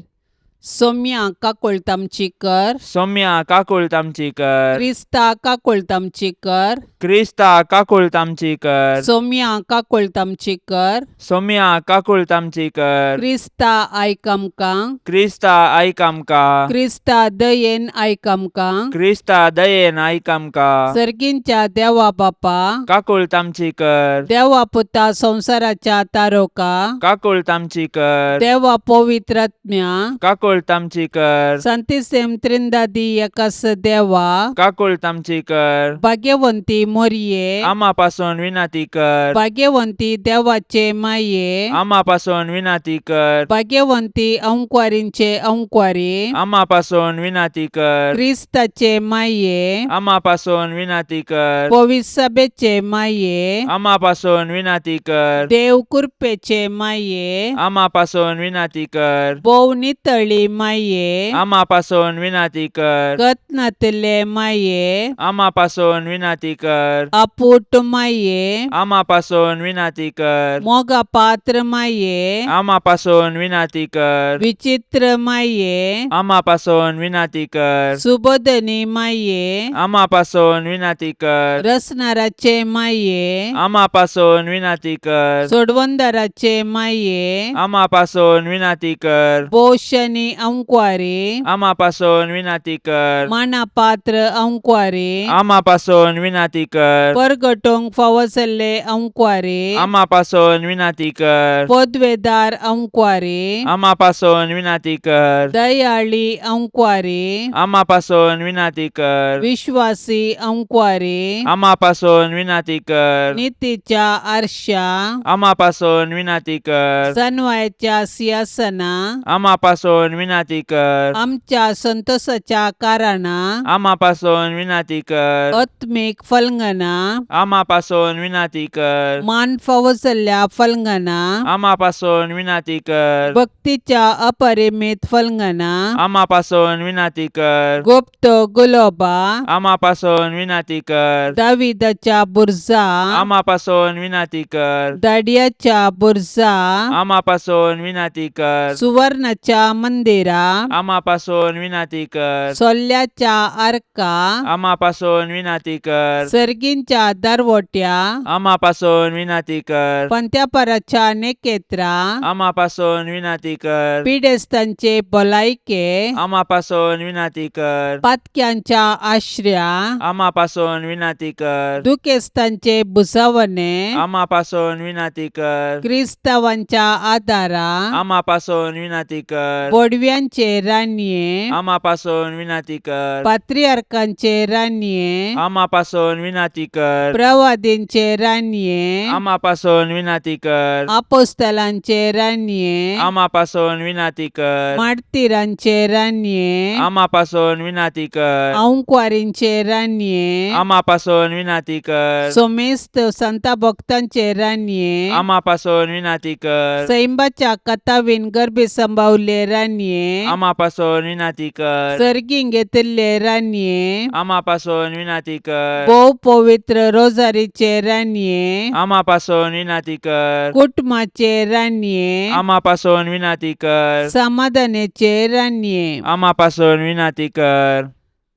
सोम्या काकुळट आमची कर. सौम्या काकुळट आमची कर. क्रिस्ता काकुळट आमची कर. क्रिस्ता काकुळट आमची कर. सोम्या काकुळट आमची कर. सौम्या काकुळट आमची कर. क्रिस्ता आयक आमकां. क्रिस्ता आयक आमकां. क्रिस्ता दयेन आयक आमकां. क्रिस्ता दयेन आयक आमकां. सर्गींच्या देवा बापा, काकुळट आमची कर. देवा पुता संवसाराच्या तारोका, काकुळट आमची कर. देवा पवित्रात्म्या, काकुळट आमची कर. संतिसेम त्रिंदादी एकास देवा, काकुळट आमची कर. भाग्यवंती मोरये, आमा पासून विनंती कर. भाग्यवंती देवाचे माये, आमा पासून विनंती कर. भाग्यवंती अंकवारींचे अंकवारी, आमा पासून विनंती कर. क्रिस्ताचे माये, आमा पासून विनंती कर. पविसभेचे माये, आमा पासून विनंती कर. देव कृपेचे माये, आमा पासून विनंती कर. भोव नितळी माये, आमा पासून विनंती कर. कत्नातले माये, आमा पासून विनंती कर. अपूट माये, आमा पासून विनंती कर. मोगा पात्र माये, आमा पासून विनंती कर. विचित्र माये, आमा पासून विनंती कर. सुबोधनी माये, आमा पासून विनंती कर. रसनाराचे माये, आमा पासून विनंती कर. सोडवंदाराचे माये, आमा पासून विनंती कर. पोशनी अंकवारी, आमा पासून विनंती कर. मानापात्र अंकवारी, आमा पासून विनंती कर. परगटोंक फावो जाल्ले अंकवारी, आमा पासून विनंती कर. पदवेदार अंकवारी, आमा पासून विनंती कर. दयाळी अंकवारी, आमा पासून विनंती कर. विश्वासी अंकवारी, आमा पासून विनंती कर. नितीच्या आरशा, आमा पासून विनंती कर. सनवायच्या सिंहासना, आमा पासून विनंती कर. आमच्या संतोषाच्या कारणा, आमा पासून विनंती कर. आत्मीक फलंगना, आमा पासून विनंती कर. मान फावो जाल्ल्या फलंगना, आमा पासून विनंती कर. भक्तीच्या अपरिमित फलंगना, आमा पासून विनंती कर. गुप्त गुलोबा, आमा पासून विनंती कर. दाविदाच्या बुर्जा, आमा पासून विनंती कर. दाडियाच्या बुर्जा, आमा पासून विनंती कर. सुवर्णाच्या मंदिरा, आमा पासून विनंती कर. सोल्ल्याच्या आर्का, आमा पासून विनंती कर. सर्गींच्या दरवट्या, आमा पासून विनंती कर. पंत्यापराच्या नेकेत्रा, आमा पासून विनंती कर. पिडेस्तांचे भलायके, आमा पासून विनंती कर. पातक्यांच्या आश्र्या, आमा पासून विनंती कर. दुखेस्तांचे भुजवणे, आमा पासून विनंती कर. क्रिस्तावांच्या आदारा, आमा पासून विनंती कर. बोडव्या बडव्यांचे रानये, आमा पासून विनाती कर. पात्रियार्कांचे रानये, आमा पासून विनाती कर. प्रवादींचे रानये, आमा पासून विनाती कर. आपोस्तलांचे रानये, आमा पासून विनाती कर. मार्तीरांचे रानये, आमा पासून विनाती कर. आंकवारींचे रानये, आमा पासून विनाती कर. सोमेस्त संता भक्तांचे रानये, आमा पासून विनाती कर. सैंबाच्या कथावीन गर्भी संभावले रानये, आमा पासून विनाती कर. सर्गीं घेतिल्ले रानये, आमा पासून विनाती कर. भोव पवित्र रोजारीचे रानये, आमा पासून विनाती कर. कुटुंबाचे रानये, आमा पासून विनाती कर. समाधानाचे रानये, आमा पासून विनाती कर.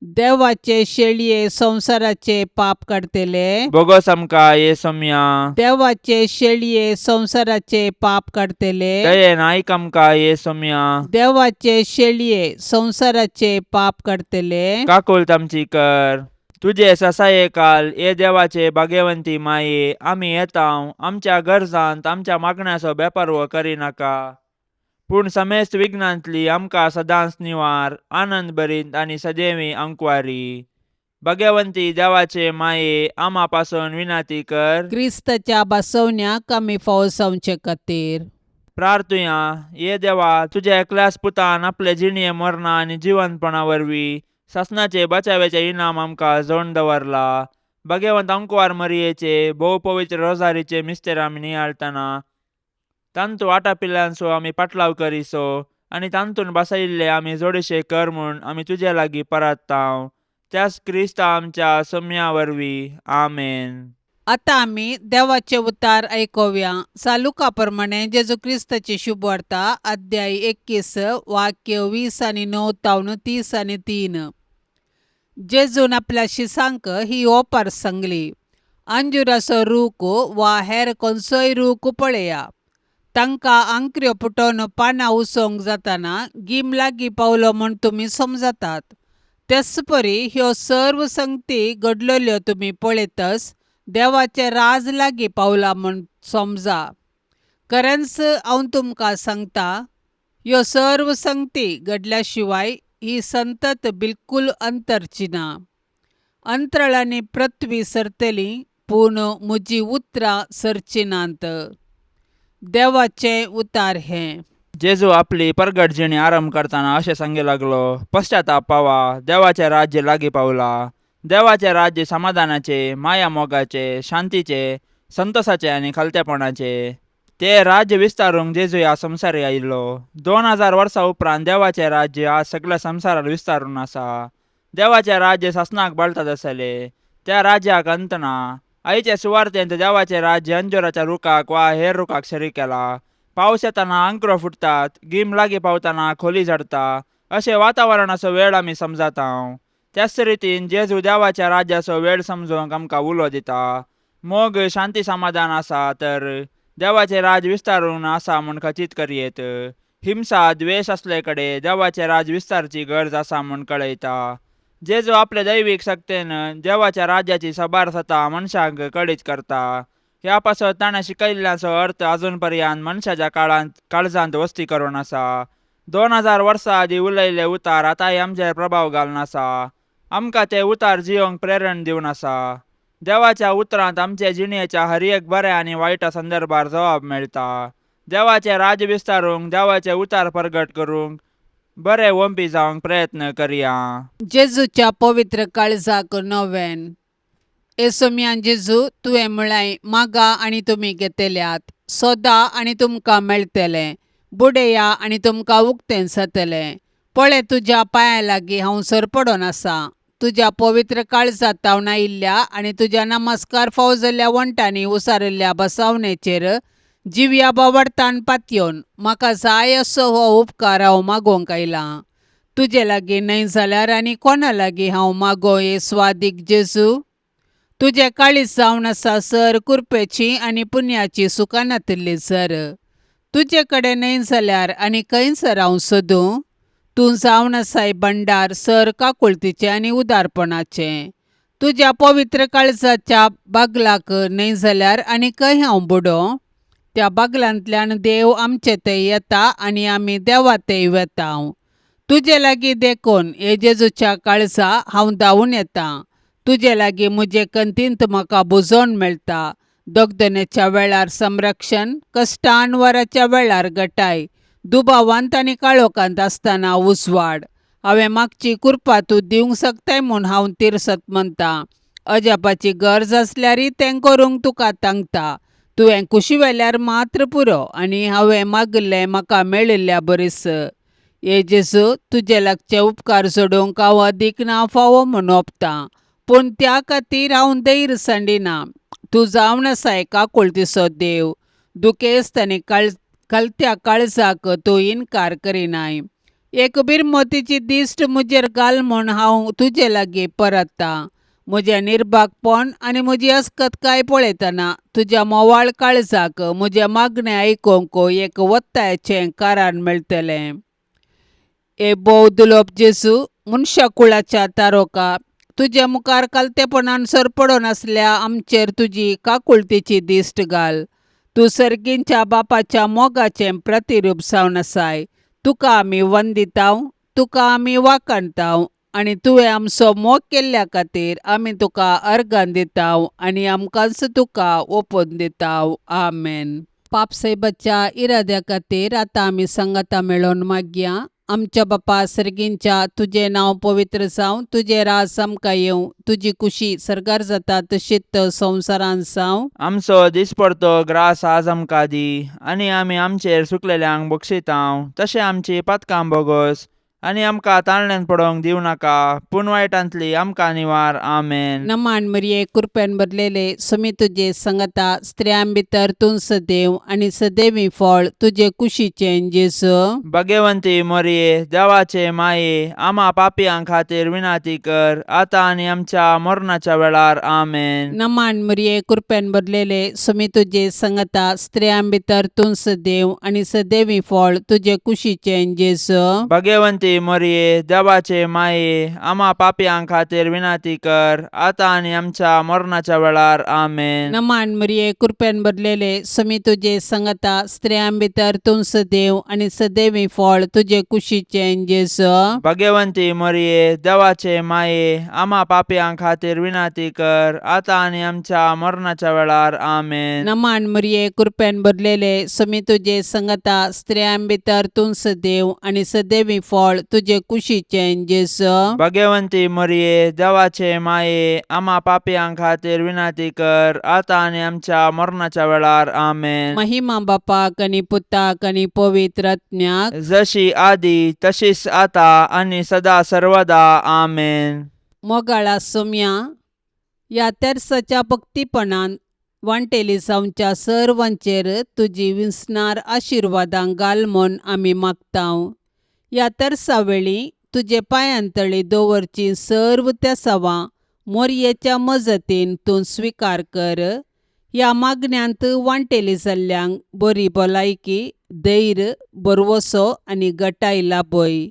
देवाचे शेळये संवसाराचे पाप काडतले, बोगोस आमकां ये सोम्या. देवाचे शेळये संवसाराचे पाप काडतले, दयेन आयक आमकां ये सोम्या. देवाचे शेळये संवसाराचे पाप काडतले, काकुळट आमची कर. तुजे ससाये काल ये देवाचे भाग्यवंती माये, आमी येताव आमच्या गरजांत आमच्या मागण्याचो बेपारवो करिनाका, पूण समेस्त विघ्नांतली आमकां सदांच निवार, आनंद भरीत आनी सदैवी अंकवारी. भाग्यवंती देवाचे माये, आमा पासून विनाती कर. क्रिस्ताच्या बसवण्याक आमी फावो जावचे खातीर. प्रार्थुया. ये देवा, तुज्या एकल्याच पुतान आपले जिणये मरणा आनी जिवंतपणा वरवीं सासणाचे बचाव्याचे इनाम आमकां जोडून दवरला. भगवंत अंकवार मरियेचे भोव पवित्र रोजारीचे मिस्तेर आमी नियाळतना तांतू आटापिल्ल्यांचो आमी पाटलाव करिसो आनी तांतून बसयिल्ले आमी जोडशे कर म्हूण आमी तुजे लागीं परात्तांव, त्याच क्रिस्ता आमच्या सम्या वरवीं. आमेन. आतां आमी देवाचे उतार आयकुया. सालुका प्रमाणे जेजू क्रिस्ताची शुभवार्ता, अध्याय 21, वाक्य 20 आनी 9 तावन 33. जेजून आपल्या शिसांक ही ओपार सांगली. अंजुराचो रूख वा हेर खंयचोय रूख पळया, तांकां आंकऱ्यो पुटोवन पानां उसोवंक जाताना गीम लागीं पावलो म्हूण तुमी समजतात. तेच परी ह्यो सर्व संगती घडलेल्यो तुमी पळयतच देवाचें राज लागीं पावलां म्हूण समजा. खरेंच हांव तुमकां सांगता, ह्यो सर्व संगती घडल्या शिवाय ही संतत बिलकूल अंतरची ना. अंतराळांनी पृथ्वी सरतली, पूण म्हजीं उतरां सरचीं नात. देवाचें उतार हें. जेजू आपली परगट जिणी आरंभ करतना अशें सांगे लागलो, पश्चाताप पावा, देवाचें राज्य लागीं पावला. देवाचें राज्य समाधानाचें, माया मोगाचें, शांतीचें, संतोसाचें आनी खालतेपणाचें. तें राज्य विस्तारूंक जेजू ह्या संवसारी आयिल्लो. 2000 वर्सां उपरांत देवाचें राज्य आज सगळ्या संवसारार विस्तारून आसा. देवाचें राज्य सासणाक बळतात आसलें, त्या राज्याक अंत ना. आयचे सुवार्तेंत देवाचें राज्य अंजुराच्या रुखाक वा हेर रुखाक शरी केला. पावस येताना आंकरो फुटतात, गीम लागीं पावतना खोली झडता, अशें वातावरणाचो वेळ आमी समजातांव. त्याच रितीन जेजू देवाच्या राज्याचो वेळ समजूंक आमकां उलो दिता. मोग, शांती, समाधान आसा तर देवाचें राज विस्तारून आसा म्हूण खचीत करयेत. हिंसा, द्वेश आसले कडेन देवाचें राज विस्तारची गरज आसा म्हूण कळयता. जेजू आपले दैवीक शक्तेन देवाच्या राज्याची साबार सता मनशांक कळीत करता. ह्या पासत ताणें शिकयल्ल्याचो अर्थ अजून पर्यंत मनशाच्या काळांत काळजांत वस्ती करून आसा. 2000 वर्सां आदीं उलयल्ले उतार आतांय आमचेर प्रभाव घालून आसा. आमकां ते उतार जियोंक प्रेरण दिवन आसा. देवाच्या उतरांत आमचे जिणेच्या हर एक बऱ्या आनी वायटा संदर्भार जबाब मेळटा. देवाचें राज्य विस्तारूंक, देवाचें उतार परगट करूंक, बरे वंपी जावंक प्रयत्न करया. जेजूच्या पवित्र काळजाक नोवेन. येसोम्यान जेजू, तुवें म्हळाय, मागा आनी तुमी घेतल्यात, सोदा आनी तुमकां मेळटलें, बुडया आनी तुमकां उक्तें जातलें. पळय, तुज्या पांयां लागीं हांव सरपडोन आसा. तुज्या पवित्र काळजांत तावन आयिल्ल्या आनी तुज्या नमस्कार फावो जाल्ल्या वण्टांनी उसारिल्ल्या बसावणेचेर जिव्या बोवाळतान पातयेवन म्हाका जाय असो हो उपकार हांव मागोवंक आयलां. तुजे लागीं न्हय जाल्यार आनी कोणा लागीं हांव मागो हे स्वादीक जेजू? तुजें काळीज जावन आसा सर कुरपेची आनी पुण्याची सुखां नातिल्ली सर. तुजे कडेन न्हय जाल्यार आनी खंयसर हांव सोदूं? तूं जावन आसाय भंडार सर काकुळतीचें आनी उदारपणाचें. तुज्या पवित्र काळजाच्या बागलाक न्हय जाल्यार आनी खंय हांव बुडों? त्या बागलांतल्यान देव आमचे थंय येता आनी आमी देवा थंय वेता. तुजे लागीं देखून हे जेजूच्या काळजा हांव धांवून येतां. तुजे लागीं म्हजे कंतींत म्हाका बुजोवन मेळटा. दगदनेच्या वेळार संरक्षण, कश्टान वराच्या वेळार गटाय, दुबावांत आनी काळोखांत आसतना उजवाड. हांवें मागची कृपा तूं दिवंक शकताय म्हूण हांव तिरसत म्हणटा. अजापाची गरज आसल्यारय तें करूंक तुका तांकता. तुवें कुशी वेल्यार मात्र पुरो आनी हांवें मागिल्लें म्हाका मेळिल्ल्या बरीस. हे जेजू, तुजे लागचे उपकार सोडूंक हांव अदीक ना फावो म्हूण ओंपतां, पूण त्या खातीर हांव धैर्य सांडिना. तूं जावन आसाय काकुळतीचो देव. दुखेस्त आनी कलत्या काळजाक तूं इनकार करिनाय. एक बिरमतीची दिश्ट म्हजेर घाल म्हूण हांव तुजे लागीं परततां. म्हजें निर्भागपण आनी म्हजी अस्कतकाय पळयतना तुज्या मोवाळ काळजाक म्हजें मागणें आयकूंक एक वत्तायाचें कारण मेळटलें. हे भोव दुलोब जेजू, मनशा कुळाच्या तारोका, तुजे मुखार कालतेपणान सरपडून आसल्या आमचेर तुजी काकुळतीची दिश्ट घाल. तूं सर्गींच्या बापाच्या मोगाचें प्रतिरूप जावन आसाय. तुका आमी वंदिताव, तुका आमी वाखाणताव आनी तुवें आमचो मोग केल्ल्या खातीर आमी तुका अर्गां दिताव आनी आमकांच तुका ओपून दिताव. आमेन. पापसायबाच्या इराद्या खातीर आतां आमी सांगाता मेळोवन मागया. आमच्या बापा सर्गींच्या, तुजें नांव पवित्र जावं, तुजें राज आमकां येवं, तुजी कुशी सर्गार जाता तशीच संवसारांत जावं. आमचो दिसपडतो ग्रास आज आमकां दी आनी आमी आमचेर सुकलेल्यांक बक्षितांव तशें आमची पातकां बोगस आनी आमकां ताळण्यान पडोवंक दिवं नाका, पूण वायटांतली आमकां निवार. आमेन. नमान मरिये, कृपेन भरलेले, सुमी तुजे संगता, स्त्रियां भितर तूं सदैव आनी सदैवी फळ तुजे कुशीचें जेजू. भगवंती मोरये, देवाचे माये, आमा पापयां खातीर विनाती कर आतां आनी आमच्या मरणाच्या वेळार. आमेन. नमान मरिये, कृपेन भरलेले, सुमी तुजे संगता, स्त्रियां भितर तूं सदैव आनी सदैवी फळ तुजे कुशीचें जेजू. भगवंती मोरये, देवाचे माये, आमा पापयां खातीर विनाती कर आतां आनी आमच्या मरणाच्या वेळार. आमेन. नमान मरिये, कृपेन भरलेले, सुमी तुजे संगता, स्त्रियां भितर तूं सदैव आनी सदैवी फळ तुजे कुशीचें जेजू. भगवंती मोरये, देवाचे माये, आमा पापयां खातीर विनाती कर आतां आनी आमच्या मरणाच्या वेळार. आमेन. नमान मरिये, कृपेन भरलेले, सुमी तुजे संगता, स्त्रियां भितर तूं सदैव आनी सदैवी फळ तुजे कुशीचें जेजू. भगवंती मोरये, देवाचे माये, आमा पापयां खातीर विनाती कर आतां आनी आमच्या मरणाच्या वेळार. आमेन. महिमा बापाक आनी पुताक आनी पवित्र आत्म्याक, जशी आदी तशीच आता आनी सदा सर्वदा. आमेन. मोगाळा सोम्या, ह्या तेर्साच्या भक्तीपणान वांटेली जावच्या सर्वांचेर तुजी विसणार आशिर्वादां घाल म्हूण आमी मागतांव. ह्या तेर्सा वेळी तुजे पांयांतळी दवरची सर्व तेसावां मोरयेच्या मजतीन तूं स्विकार कर. ह्या मागण्यांत वांटेली जाल्ल्यांक बरी भलायकी, धैर्य, भरवसो आनी गटाय लाभय.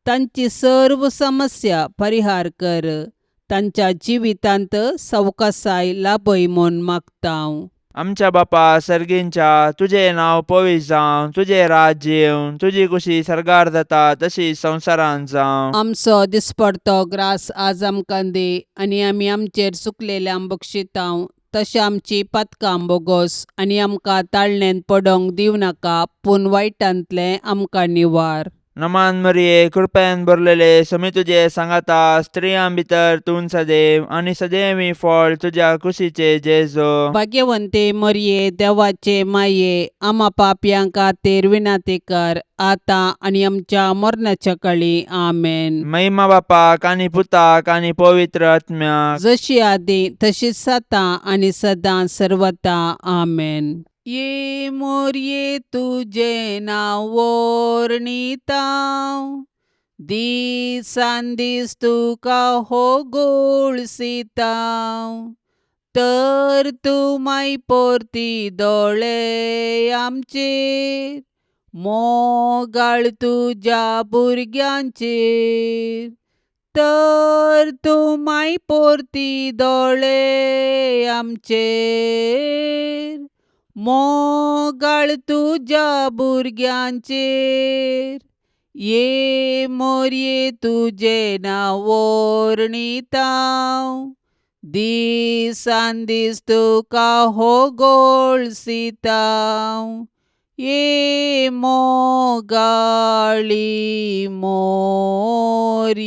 तांची सर्व समस्या परिहार कर. तांच्या जिवितांत सवकासाय लाभय म्हूण मागतांव. आमच्या बापा सर्गींच्या, तुजें नांव पवित्र जावं, तुजें राज्य येवं, तुजी कुशी सर्गार जाता तशी संवसारांत जावं. आमचो दिसपडतो ग्रास आज आमकां दी आनी आमी आमचेर चुकलेल्यांक बक्षितांव तशें आमची पातकां बोगोस आनी आमकां ताळणेंत पडोंक दिवं नाका, पूण वायटांतलें आमकां निवार. नमान मरिये, कृपेन भरलेले, समी तुजे सांगाता, स्त्रियां भितर तूं सदैव आनी सदैवी फळ तुज्या कुशीचे जेजो. भाग्यवंते मरिये, देवाचे माये, आमा पापयां खातीर विनाती कर आतां आनी आमच्या मरणाच्या कळी. आमेन. महिमा बापाक आनी पुताक आनी पवित्र आत्म्याक, जशी आदी तशीच आतां आनी सदां सर्वता. आमेन. ये मोरये तुजें नांव वर्णितांव, दिसान दीस तुका हो गोळसितांव, तर तूं माय परती दोळे आमचेर, मोगाळ तुज्या भुरग्यांचेर, तर तूं माय परती दोळे आमचेर, मोगाळ मोगाळ तुज्या भुरग्यांचेर ये मोरये तुजें नांव वर्णितांव दिसान दीस तुका होगोळसितांव ये मोगाळी मोरये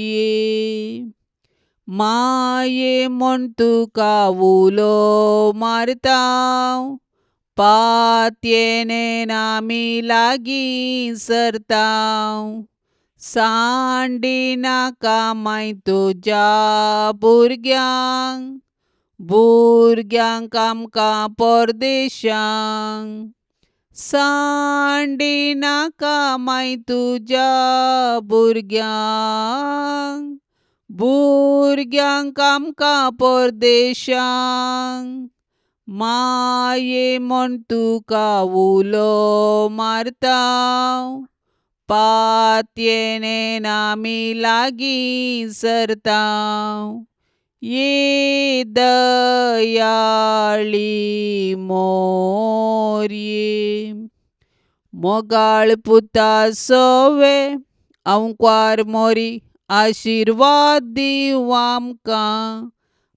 माये म्हण तुका उलो मारतांव पातयेन आमी लागीं सरतांव सांडिनाका माय तुज्या भुरग्यांक भुरग्यांक आमकां परदेशांक सांडिनाका माय तुज्या भुरग्यांक भुरग्यांक आमकां परदेशांक माये म्हण तुका उलो मारतांव पातयेन आमी लागीं सरतांव ये दयाळी मोरये मोगाळ पुता सोवे अंकवार मोरी आशिर्वाद दीव आमकां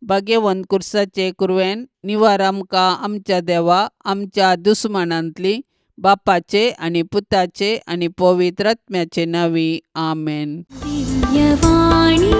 भाग्यवंत कुर्साचे कुरवेन निवार आमकां आमच्या देवा आमच्या दुस्मानांतली बापाचे आनी पुताचे आनी पवित्र आत्म्याचे नांवी आमेन. दिव्यवाणी.